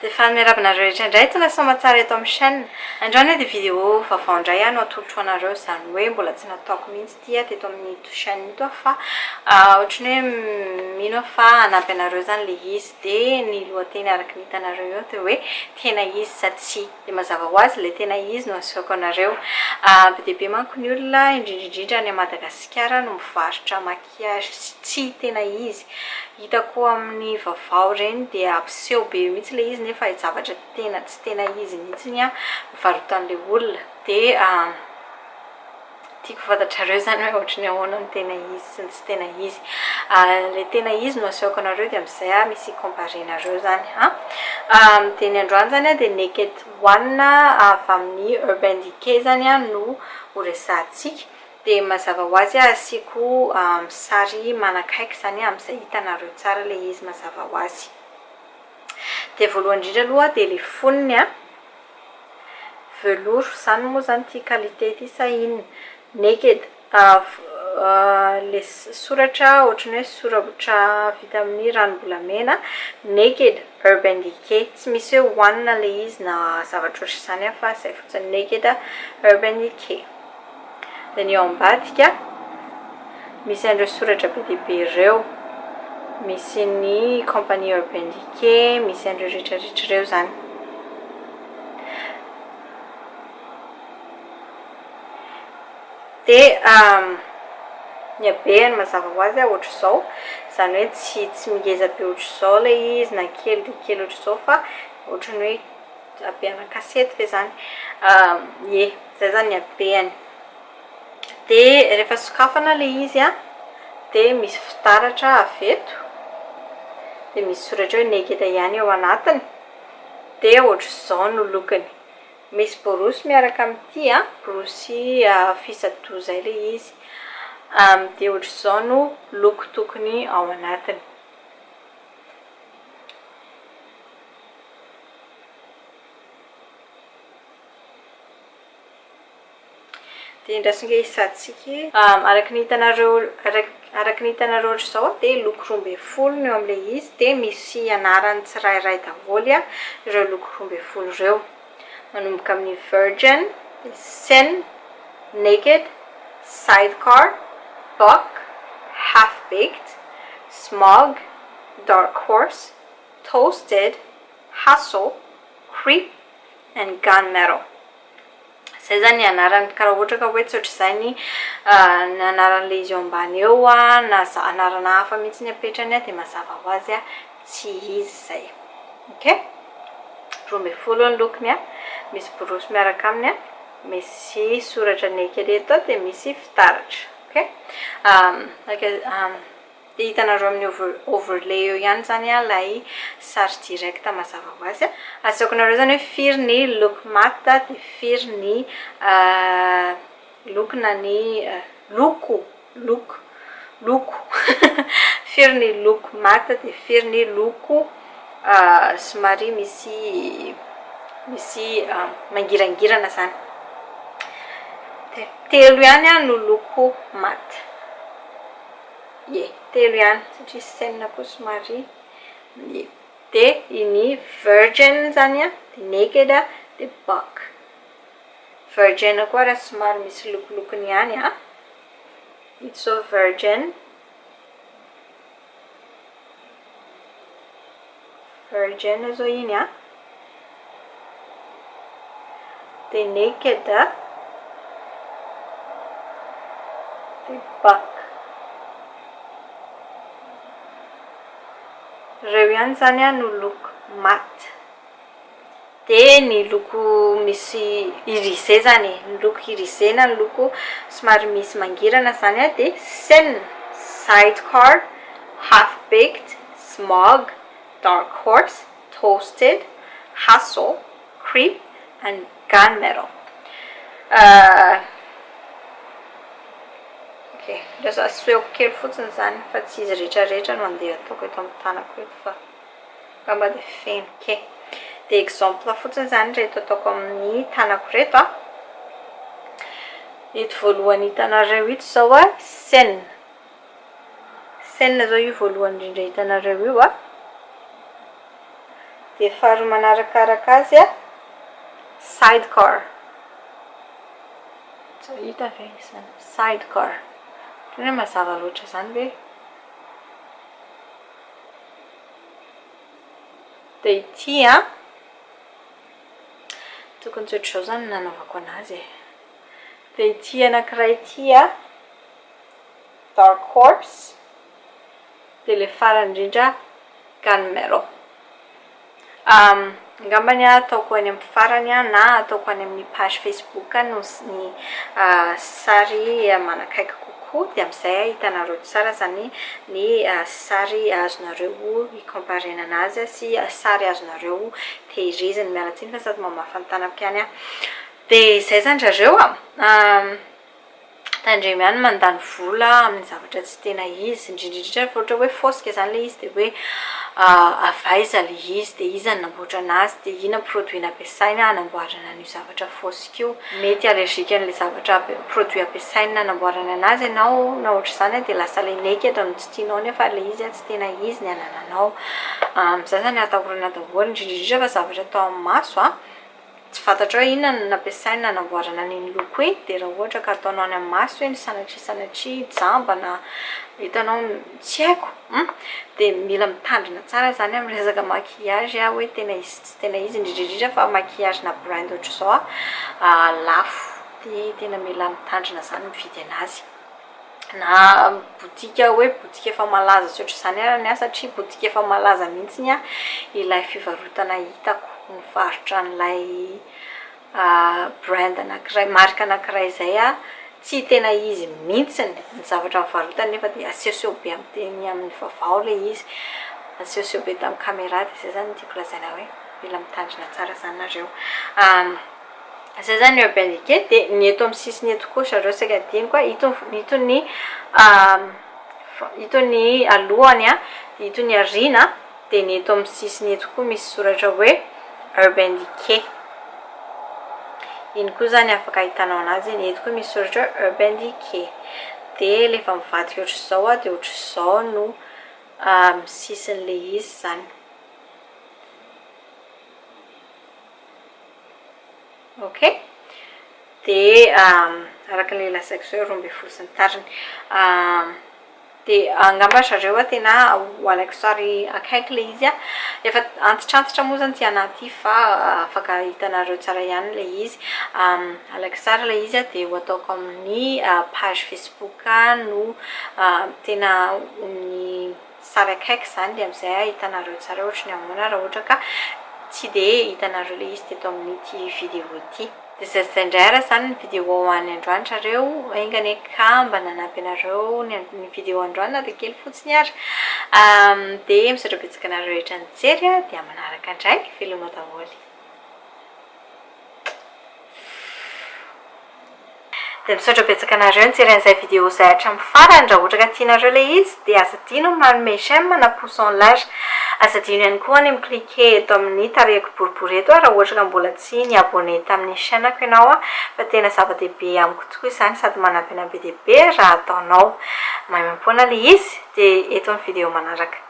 Dia faly miarahaba anareo rehetra indray tonga soamatsara eto amin'ny chaîne. Androany dia vidéo vaovao indray aho no atolotro anareo, izany hoe mbola tsy nataoko mihitsy ity teto amin'ito chaîne ito aho fa ohatran'ny hoe mino aho fa hanampy anareo izany ilay izy. Dia ny lohateny araka ny hitanareo eo dia hoe tena izy sa tsia. Dia mazava ho azy ilay tena izy no asehoko anareo. Be dia be manko ny olona, indrindra indrindra any Madagasikara no mivarotra maquillage tsy tena izy. Hitako amin'ny vaovao ireny dia ampiseho be mihitsy ilay izy nefa zavatra tena tsy tena izy mihitsy no varotan'ilay olona. Dia tiako ho fantatrareo izany hoe ohatry ny ahoana ny tena izy sy ny tsy tena izy. Ilay tena izy no asehoko anareo dia amin'izay aho misy hi-comparer-nareo izany an. Dia ny androany izany dia Naked One avy amin'ny Urban Decay izany no horesahantsika. Dia mazava ho azy asiako sary manakaiky izany amin'izay hitanareo tsara ilay izy mazava ho azy. Dia voalohany indrindra aloha dia ilay fonony an. Velours zany moa zany ity qualité ity sa inona? Naked le soratra ohatran'ny hoe soratra vita amin'ny ranom-bolamena, Naked Urban Decay, tsy misy hoe hohanina le izy na zavatra ohatr'izany fa zay fotsiny, Naked Urban Decay. Dia ny eo ambadika misy an'ireo soratra be dia be ireo, misy ny compagnie Urban Decay, misy an'ireo rehetrarehetra ireo zany. Dia ny habehany mazava ho azy ohatr'izao, izany hoe tsy tsy mingeza be ohatr'izao ilay izy na kely dia kely ohatr'izao fa ohatran'ny hoe habehana kasety ve izany? Ie, izay izany ny habehany. Dia rehefa sokafana ilay izy an, dia misy fitaratra avy eto, dia misy soratra hoe naked ihany eo anatiny. Dia ohatr'izao no lokony. Misy borosy miaraka amin'ity an, borosy fisadoha izay ilay izy. Dia ohatr'izao no loko tokony ao anatiny. Dia andraso ange hisatsika e. Araka ny hitanareo araka ny hitanareo ohatr'izao dia loko 12 no eo amin'ilay izy dia misy anarany tsirairay daholo ireo loko 12 ireo. Manomboka amin'ny virgin, dia sin, naked, sidecar, buck, half baked, smog, dark horse, toasted, hustle, creep and gunmetal. Zay zany ny anarany, ka raha ohatra ka hoe tsy ohatr'izay ny ny anaran'ilay izy eo ambany eo an, na anarana hafa mihitsy ny apetrany an, dia mazava ho azy an, tsy izy izay. Ok? 12 ny lokony an, misy borosy miaraka aminy an, misy soratra naked eto an, dia misy fitaratra. Ok? Dia hitanareo amin'ny overlay eo ihany izany ilay sary direct mazava ho azy. Asehoko anareo izany hoe firy ny loko mat dia firy ny loko na ny loko, loko, loko, firy ny loko mat dia firy ny loko somary misy misy mangirangirana izany. Telo ihany no loko mat. Ie, telo ihany satria scène koa somary ie. Dia ny virgin zany an, dia naked dia buck. Virgin koa raha somary misy lokolokony ihany an. Ito zao virgin. Virgin zao iny an. Dia naked dia buck. Ireo ihany izany an no loko matte. Dia ny loko misy irisé izany e, ny loko irisé na ny loko somary misy mangirana izany an dia sin, sidecar, half baked, smog, dark horse, toasted, hustle, creep and gunmetal. Ok, lasa asehoko kely fotsiny izany fa tsy izy rehetra rehetra no andeha ataoko eto amin'ny tanako eto fa angamba dia feno. Ok, dia exemple fotsiny izany ireto ataoko amin'ny tanako ireto an. Ito voalohany hitanareo ito izao an, sin. Scène zao io voalohany indrindra hitanareo io a. Dia faharoa manarakaraka azy a, Sidecar. Tsy hita ve izany? Sidecar. Ohatran'ny hoe mazava loatra izany ve? Dia ity an, tokony tsy ohatr'izao izany no nanaovako anazy e. Dia ity anankiray ity an, Dark Horse, dia ilay farany indrindra Gunmetal. Angambany ataoko any amin'ny farany na ataoko any amin'ny page Facebook no ny sary manakaiky kokoa dia amin'izay hitanareo tsara izany ny sary azonareo hi-comparer-na anazy sy sary azonareo tehirizina. Miala tsiny fa sady mamafa ny tanako ihany aho. Dia izay izany zareo a! Tandremo ihany mandany vola amin'ny zavatra tsy tena izy, indrindra indrindra rehefa ohatra hoe fosika izany ilay izy dia hoe avy aiza ilay izy, dia iza no namboatra an'azy, dia inona produit nampiasaina hanamboarana an'io zavatra fosika io. Mety allergique an'ilay zavatra produit ampiasaina hanamboarana an'azy ianao na ohatr'izany dia lasa ilay naked no tsy tianao nefa ilay izy tsy tena izy ny anananao. Izay izany atahorana daholo, indrindra indrindra fa zavatra atao amin'ny maso an. Tsy fantatrao hoe inona no nampiasaina nanamboarana an'iny loko iny, dia raha ohatra ka ataonao any amin'ny maso iny, sanatria sanatria jamba na hitanao tsy haiko hum, dia mila mitandrina tsara izany amin'ny resaka maquillage hoe tena izy sy tsy tena izy, indrindra indrindra fa maquillage na brand ohatr'izao lafo, dia tena mila mitandrina izany mividy an'azy. Na boutique hoe boutique efa malaza tsy ohatr'izany ary ny ahy satria boutique efa malaza mihitsy ilay fivarotana hitako nivarotra an'ilay brand anankiray, marque anankiray izay tsy tena izy mihitsy ny zavatra nivarotany nefa dia asehoseho be amin'ny teny amin'ny vaovao ilay izy, asehoseho be tamin'ny caméra dia izay izany no tiako lazaina hoe mila mitandrina tsara izany nareo. Zay zany ny Urban Decay dia ny eto amin'ny sisiny eto koa zareo saika adinoko a, ito ito ny ito ny alohany a, dia ito ny aoriana, dia ny eto amin'ny sisiny eto koa misy soratra hoe Urban Decay, iny koa zany afaka ahitanao anazy, ny eto koa misy soratra hoe Urban Decay, dia rehefa mivadika ohatr'izao a dia ohatr'izao no sisin'ilay izy zany. Ok, dia araka ilay lazaiko izao 12 sy ny tariny. Dia angamba ry zareo tena ho alaiko sary akaiky ilay izy. Efa antitrantitra moa izany ity anah ity fa afaka hitanareo tsara ihany ilay izy. Alaiko sary ilay izy dia ho ataoko amin'ny page Facebook no tena ny Sary akaiky izany dia amin'izay ahitanareo tsara ohatry ny ahoana raha ohatra ka tsy dia hitanareo ilay izy teto amin'ity vidéo ity. Dia izay izay indray ary izany ny vidéo ho an'ny androany zareo, enga anie ka mba nanampy anareo ny vidéo androany na dia kely fotsiny ary. Dia misaotra betsaka anareo rehetra nijery dia manaraka indray, veloma daholo. Dia misaotra betsaka anareo nijery an'izay vidéo izay hatramin'ny farany, raha ohatra ka tianareo ilay izy dia aza adino ny manome j'aime na pouce en l'air, aza adino ihany koa ny mi-cliquer eto amin'ny tarehiko boribory eto raha ohatra ka mbola tsy ni-abonner tamin'ny chaîne-ko ianao fa tena zava-dehibe amiko tokoa izany sady manampy anah be dia be raha ataonao maimaimpoana ilay izy, dia eto ny vidéo manaraka.